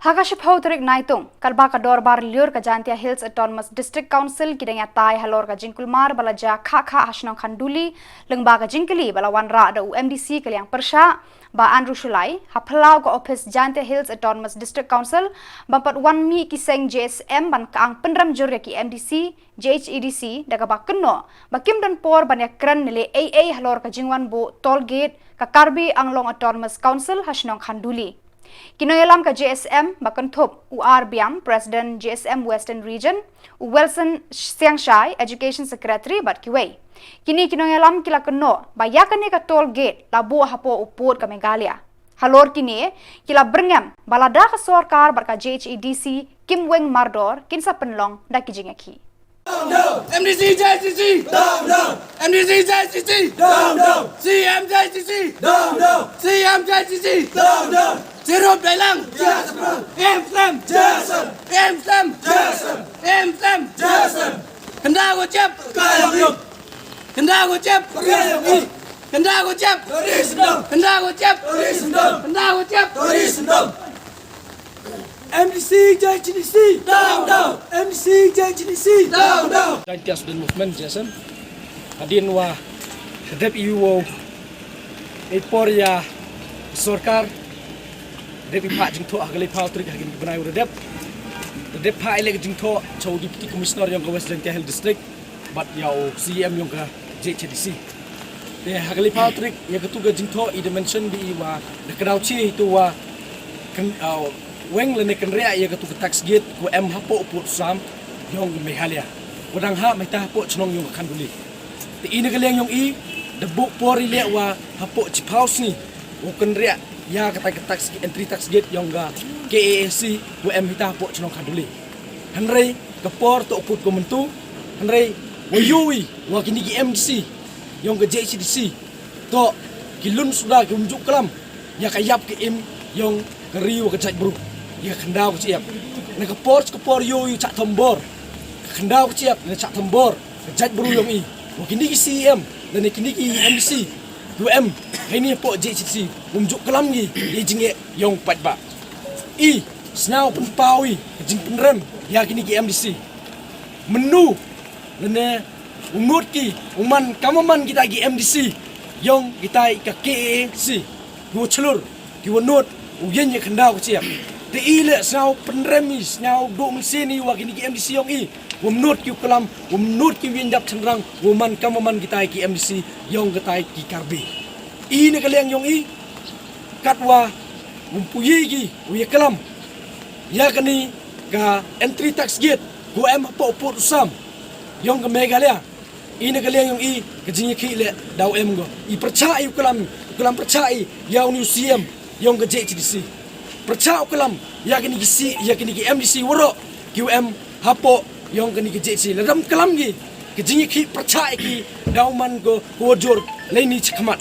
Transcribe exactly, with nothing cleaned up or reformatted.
Ha ka shiphew tarik Naitung, katba ka dorbar lyiur ka Jaintia Hills Autonomous District Council ki dang ïatai halor ka jingkulmar ba la jia khah khah ha shnong Khanduli, lyngba ka jingkylli ba la wanrah da u M D C ka liang pyrshah, Bah Andrew Shullai, ha phyllaw ka ophis Jaintia Hills Autonomous District Council, bym pat wan mih ki seng J S M ban kyang pynrem jur ïa ki M D C, J H A D C, da kaba kynnoh ba kim don por ban ïakren ne leh ei ei halor ka jingwan buh toll gate ka Karbi Anglong Autonomous Council ha shnong Khanduli. Ki nongïalam ka J S M ba kynthup u R Biam, President J S M Western Region, u Wilson Siangshai, Education Secretary, bad kiwei. Kine ki nongïalam ki la kynnoh ba ïa kane ka toll gate la buh hapoh u pud ka Meghalaya. Halor kine, ki la byrngem ba lada ka sorkar bad ka J H A D C kim weng mardor, kin sa pynlong da ki jingïakhih. M D C J H A D C. Down, down. M D C J H A D C. Down, down. C M J H A D C. Down, down. C M J H A D C. Down, down. Chirup Deilang. Yes, sir. Em Slem. Yes, sir. Em Slem. Yes, sir. Em Slem. Yes, sir. Kynda ko chep. Kaya ko. Kynda ko chep. Kaya ko. Kynda ko chep. Kari sendam. Kynda ko chep. Kari sendam. Kynda ko chep. Kari sendam. M D C J H A D C. Down, down. M D C J H A D C. Down, down. Jaintia Student Movement, J S M. Hadien wa dep i wow ei por ïa sorkar, dep i phah jingthoh ha ka laiphew tarik ha kine ki bnai wa dep. Dep phah ei leh ka jingthoh cha u Deputy Commissioner yong ka West Jaintia Hill District bad ïa u C E M yong ka J H A D C. Te ha ka laiphew tarik ïa katu ka jingthoh i da mention ba i wa da ka daw chi itu wa kan, uh, weng lane kynriah ïa katu ka tax gate ko em hapoh pud Sam yong ka Meghalaya, ko dang hap mynta hapoh chnong yong ka Khanduli. Te i na ka liang yong i da buh por i leh wa hapoh chiphew sngi wa kynriah ïa kata ka tax, entry tax gate yong ka K A A C ko em hita hapoh chnong Khanduli. Hynrei ka por to kut ko mynta, hynrei wa ïohi wa kine ki M D C yong ka J H A D C to ki lun suda ki um ju klam ïa ka ïap ka im yong ka ri wa ka jaitbru, ïa ka khyndaw ka jingïap. Na ka por ka por ïohi chah thombor ka khyndaw ka jingïap, na chah thombor ka jaitbru yong i, wa kine ki C E M lane kine ki M D C ko em ha ini hapoh J H A D C um ju klam ki ïa jingeh yong paidbah. I sngew pynpaw i ka jingpynrem ïa kine ki M D C. Mynnu lane u nud ki u man kam u man kita ki M D C yong kita ka K A A C, ki wa chlur, ki wa nud u ïeng ïa khyndaw ka jingïap. Te i leh sngew pynrem i, sngew duh mynsiem i wa kine ki M D C yong i wam nud ki u klam, wam nud ki u ïeng dap chynrang wa man kam u man kita ki M D C yong kita ki Karbi. I na ka liang yong i katwa wam pynïaid ki u ïa klam ïa kane ka entry tax gate ko em hapoh pud Sam yong ka Meghalaya. I na ka liang yong i ka jingïakhih leh daw em ko. I pyrchah i u klam, u klam pyrchah i ïa u ni u C M yong ka J H A D C. Pyrchah u klam ïa kine ki C, ïa kine ki M D C waroh ki u em hapoh yong kane ka J H A D C. Lada ym klam ki ka jingïakhih pyrchah i ki daw man ko ko jur lei ni chakhmat.